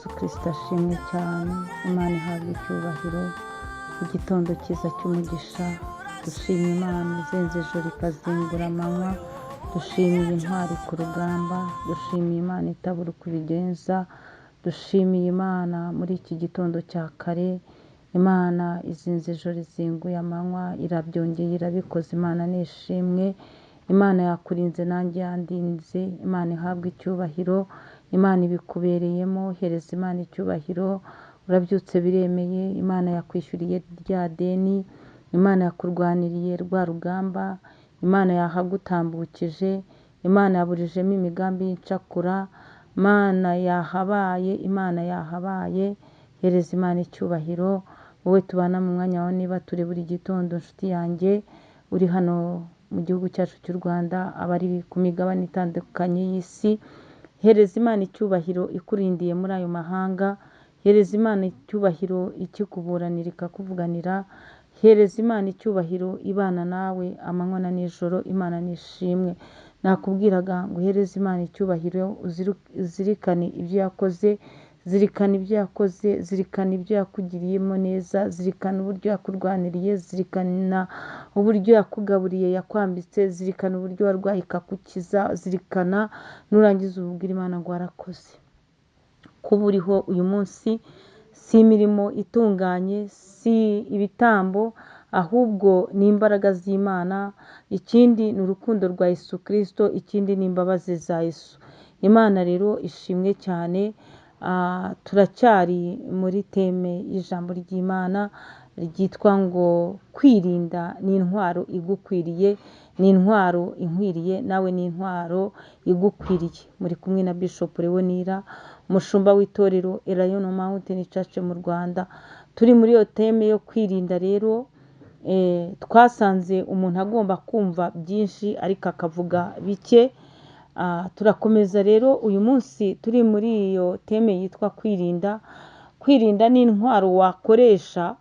Yesu Kirisito ashimwe cyane, Imana ihabwa icyubahiro, igitondo cyiza cy'umugisha, dushima Imana izenze ijoro ikazingura amanywa, dushimiye intwari ku rugamba, dushimiye Imana itabura uko ibigenza, dushimiye Imana muri iki gitondo cya kare, Imana izinze ijoro izinguye amanywa, irabyongeye irabikoze, Imana nishimwe, Imana yakurinze nanjye yandinze, Imana ihabwe icyubahiro, Imana ibikubereyemo, hereza Imana icyubahiro, urabyutse biremeye, Imana yakwishyuriye rya deni, Imana yakurwaniriye rwa rugamba, Imana yahagutambukije, Imana yaburijemo imigambi y'incakura, Imana yahabaye, Imana yahabaye, hereza Imana icyubahiro, wowe tubana mu mwanya wawe niba turi buri gitondo nshuti yanjye, uri hano mu gihugu cyacu cy'u Rwanda, abari ku migabane itandukanye y'isi, hereza Imana icyubahiro ikurindiye muri ayo mahanga, hereza Imana icyubahiro ikikuburanira ikakuvuganira, hereza Imana icyubahiro ibana nawe amanywa na nijoro, Imana nishimwe. Nakubwiraga ngo uhereze Imana icyubahiro, uzirikane ibyo yakoze, zirikana ibyo yakoze, zirikana ibyo yakugiriyemo neza, zirikana uburyo yakurwaniriye, zirikana uburyo yakugaburiye yakwambitse, zirikana uburyo warwaye ikagukiza, zirikana nurangiza ububwire Imana ngo warakoze. Kuba uriho uyu munsi si imirimo itunganye, si ibitambo, ahubwo ni imbaraga z'Imana, ikindi ni urukundo rwa Yesu Kristo, ikindi ni imbabazi za Yesu. Imana rero ishimwe cyane, turacyari muri teme y'ijambo ry'Imana ryitwa ngo kwirinda ni intwaro igukwiriye, ni intwaro inkwiriye, nawe ni intwaro igukwiriye. Muri kumwe na Bishop Leonira, umushumba w'itorero Elayono Mountain Church mu Rwanda. Turi muri iyo teme yo kwirinda rero, twasanze umuntu agomba kumva byinshi ariko akavuga bike. Turakomeza rero uyu munsi turi muri iyo teme yitwa kwirinda. Kwirinda ni intwaro wakoresha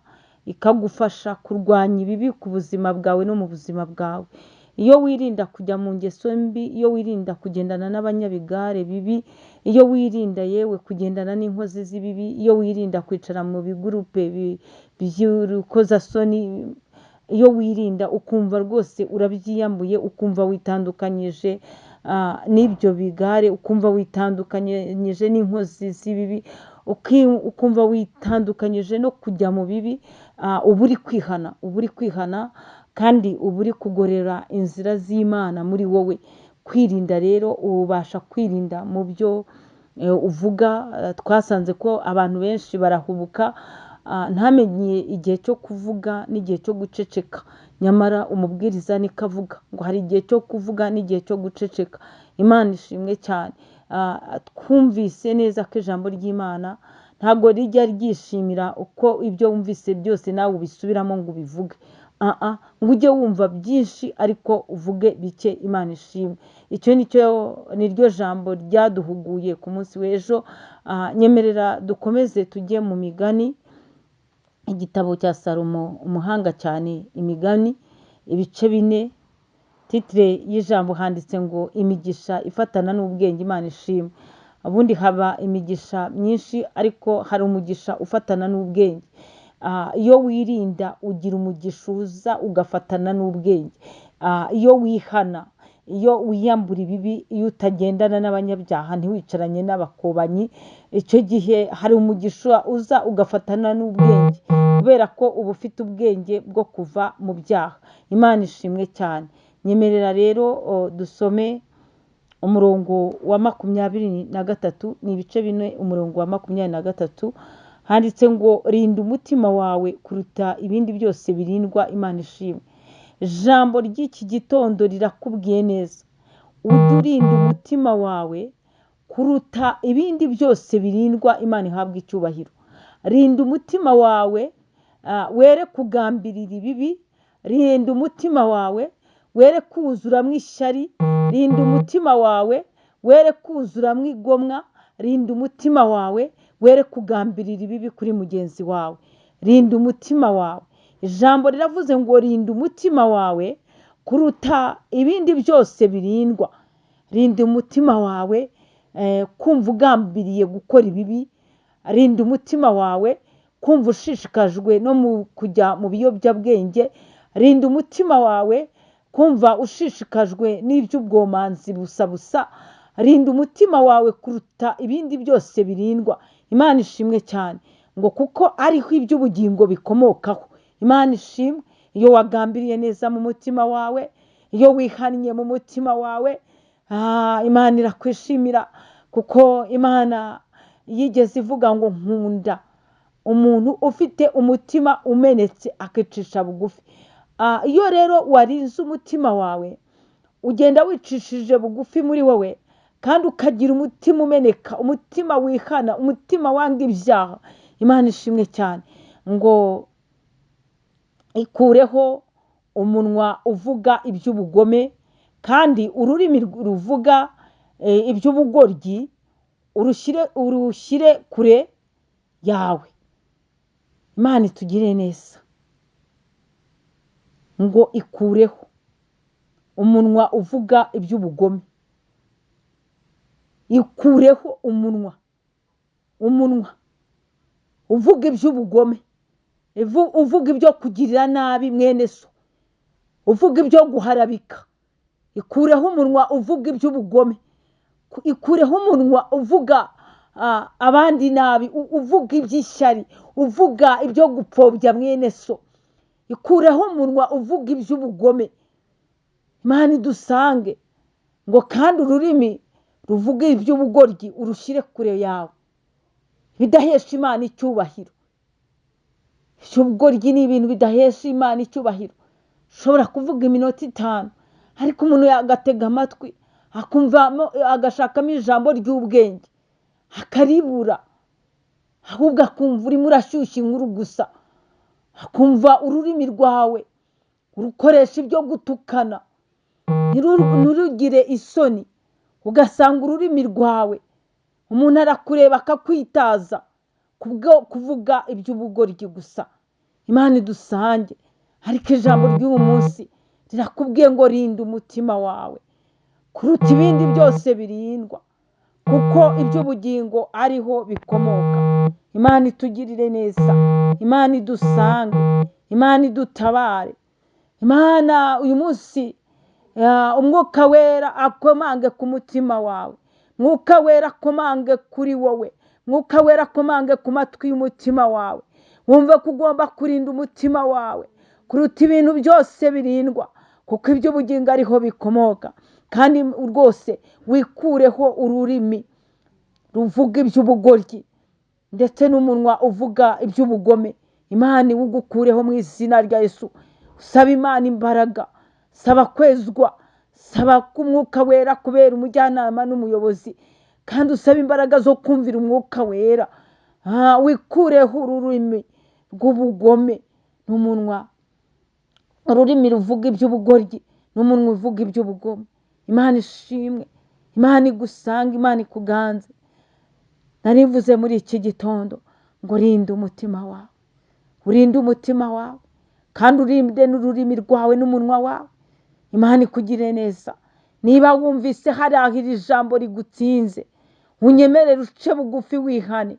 ikagufasha kurwanya ibibi ku buzima bwawe no mu buzima bwawe. Iyo wirinda kujya mu ngeso mbi, iyo wirinda kugendana n'abanyabigare bibi, iyo wirinda yewe kugendana n'inkozi z'ibibi, iyo wirinda kwicara mu bigurupe by'urukozasoni, iyo wirinda ukumva rwose urabyiyambuye, ukumva witandukanyije n'ibyo bigare, ukumva witandukanyije n'inkozi z'ibibi, ukumva witandukanyije no kujya mu bibi, uba uri kwihana, uba uri kwihana kandi uba uri kugorera inzira z'Imana muri wowe. Kwirinda rero ubasha kwirinda mu byo uvuga. Twasanze ko abantu benshi barahubuka, ntamenye igihe cyo kuvuga n'igihe cyo guceceka, nyamara umubwiriza niko avuga ngo hari igihe cyo kuvuga n'igihe cyo guceceka. Imana ishimwe cyane. Twumvise neza ko ijambo ry'Imana ntabwo rijya ryishimira uko ibyo wumvise byose nawe ubisubiramo ngo ubivuge, ngo ujye wumva byinshi ariko uvuge bike. Imana ishimwe. Icyo niryo jambo ryaduhuguye ku munsi w'ejo. Nyemerera dukomeze tujye mu migani, igitabo cya Salomo umuhanga cyane, imigani ibice 4, titire y'ijambo handitse ngo imigisha ifatana n'ubwenge. Imana ishimwe. Ubundi haba imigisha myinshi ariko hari umugisha ufatana n'ubwenge. Iyo wirinda ugira umugisha uza ugafatana n'ubwenge. Iyo wihana, iyo wiyambura ibibi, iyo utagendana n'abanyabyaha, ntiwicaranye n'abakobanyi, icyo gihe hari umugisha uza ugafatana n'ubwenge, kubera ko uba ufite ubwenge bwo kuva mu byaha. Imana ishimwe cyane. Nyemerera rero dusome umurongo wa 23, ni ibice 4, umurongo wa 23, handitse ngo rinda umutima wawe kuruta ibindi byose birindwa. Imana ishimwe. Ijambo ry'iki gitondo rirakubwiye neza, ujye urinda umutima wawe kuruta ibindi byose birindwa. Imana ihabwe icyubahiro. Rinda umutima wawe, were kugambirira ibibi, rinda umutima wawe were kuzuramo ishyari, rinda umutima wawe were kuzuramo igomwa, rinda umutima wawe were kugambirira ibibi kuri mugenzi wawe, rinda umutima wawe. Ijambo riravuze ngo rinda umutima wawe kuruta ibindi byose birindwa. Rinda umutima wawe kumva ugambiriye gukora ibibi, Rinda umutima wawe kumva ushishikajwe no mu kujya mu biyobyabwenge. Rinda umutima wawe kumva ushishikajwe n'iby'ubwomanzi busa busa. Rinda umutima wawe kuruta ibindi byose birindwa. Imana ishimwe cyane, ngo kuko ariho iby'ubugingo bikomokaho. Imana ishimwe. Iyo wagambiriye neza mu mutima wawe, iyo wihannye mu mutima wawe, Imana irakwishimira, kuko Imana yigeze ivuga ngo nkunda umuntu ufite umutima umenetse akicisha bugufi. Iyo rero warinze umutima wawe, ugenda wicishije bugufi muri wowe, kandi ukagira umutima umeneka, umutima wihana, umutima wanga ibyaha. Imana ishimwe cyane. Ngo ikureho umunwa uvuga iby'ubugome, kandi ururimi ruvuga iby'ubugoryi urushyire kure yawe. Imana itugirire neza. Ngo ikureho umunwa uvuga iby'ubugome, ikureho umunwa uvuga iby'ubugome, uvuga ibyo kugirira nabi mwene so, uvuga ibyo guharabika. Ikureho umunwa uvuga iby'ubugome, ikureho umunwa uvuga abandi nabi, uvuga iby'ishyari, uvuga ibyo gupfobya mwene so. Ikureho umunwa uvuga iby'ubugome. Imana idusange. Ngo kandi ururimi ruvuga iby'ubugoryi urushyire kure yawe, bidahesha Imana icyubahiro. Iby'ubugoryi ni ibintu bidahesha Imana icyubahiro. Ushobora kuvuga iminota 5, ariko umuntu agatega amatwi akumvamo, agashakamo ijambo ry'ubwenge akaribura, ahubwo akumva urimo urashyushya inkuru gusa, akumva ururimi rwawe urukoresha ibyo gutukana, ntirugire isoni. Ugasanga ururimi rwawe umuntu arakureba akakwitaza kubwo kuvuga iby'ubugoryi gusa. Imana idusange. Ariko ijambo ry'uyu munsi rirakubwiye ngo rinda umutima wawe kuruta ibindi byose birindwa, kuko iby'ubugingo ariho bikomoka. Imana itugirire neza, Imana idusange, Imana idutabare. Imana uyu munsi Umwuka Wera akomange ku mutima wawe, Mwuka Wera akomange kuri wowe, Mwuka Wera akomange ku matwi y'umutima wawe. Wumve ko ugomba kurinda umutima wawe kuruta ibintu byose birindwa, kuko iby'ubugingo ariho bikomoka. Kandi rwose wikureho ururimi ruvuga iby'ubugoryi ndetse n'umunwa uvuga iby'ubugome. Imana iwugukureho mu izina rya Yesu. Saba Imana imbaraga, saba kwezwa, saba ko Umwuka Wera kubera umujyanama n'umuyobozi, kandi usaba imbaraga zo kumvira Umwuka Wera. Wikureho ururimi rw'ubugome n'umunwa, ururimi ruvuga iby'ubugoryi n'umunwa uvuga iby'ubugome. Imana ishimwe, Imana igusange, Imana ikuganze. Narivuze muri iki gitondo ngo rinda umutima wawe, urinde umutima wawe, kandi urinde n'ururimi rwawe n'umunwa wawe. Imana ikugire neza. Niba wumvise hari aho iri jambo rigutsinze, unyemerere uce bugufi wihane,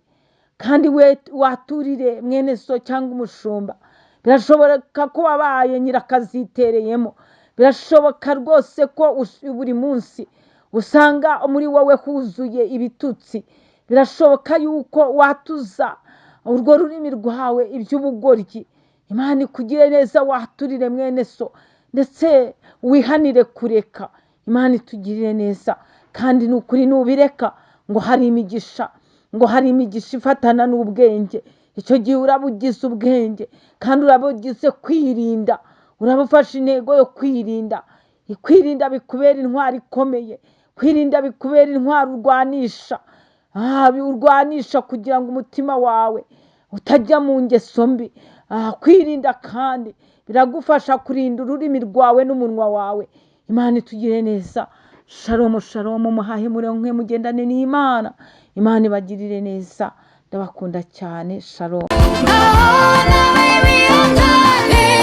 kandi waturire mwene so cyangwa umushumba. Birashoboka ko wabaye nyirakazitereyemo, birashoboka rwose ko buri munsi usanga muri wowe huzuye ibitutsi. Birashoboka yuko watuza urwo rurimi rwawe iby'ubugoryi. Imana ikugire neza, waturire mwene so, ndetse wihanire kureka. Imana itugirire neza. Kandi ni ukuri nubireka, ngo hari imigisha, ngo hari imigisha ifatana n'ubwenge. Icyo gihe uraba ugize ubwenge, kandi uraba ugize kwirinda, uraba ufashe intego yo kwirinda. Kwirinda bikubera intwaro ikomeye, kwirinda bikubera intwaro urwanisha, urwanisha kugira ngo umutima wawe utajya mu ngeso mbi. Kwirinda kandi biragufasha kurinda ururimi rwawe n'umunwa wawe. Imana itugire neza. Shalom, shalom, muhahe muronke, mugendane n'Imana. Imana ibagirire neza. Ndabakunda cyane. Shalom. Ndabona ibiyaga.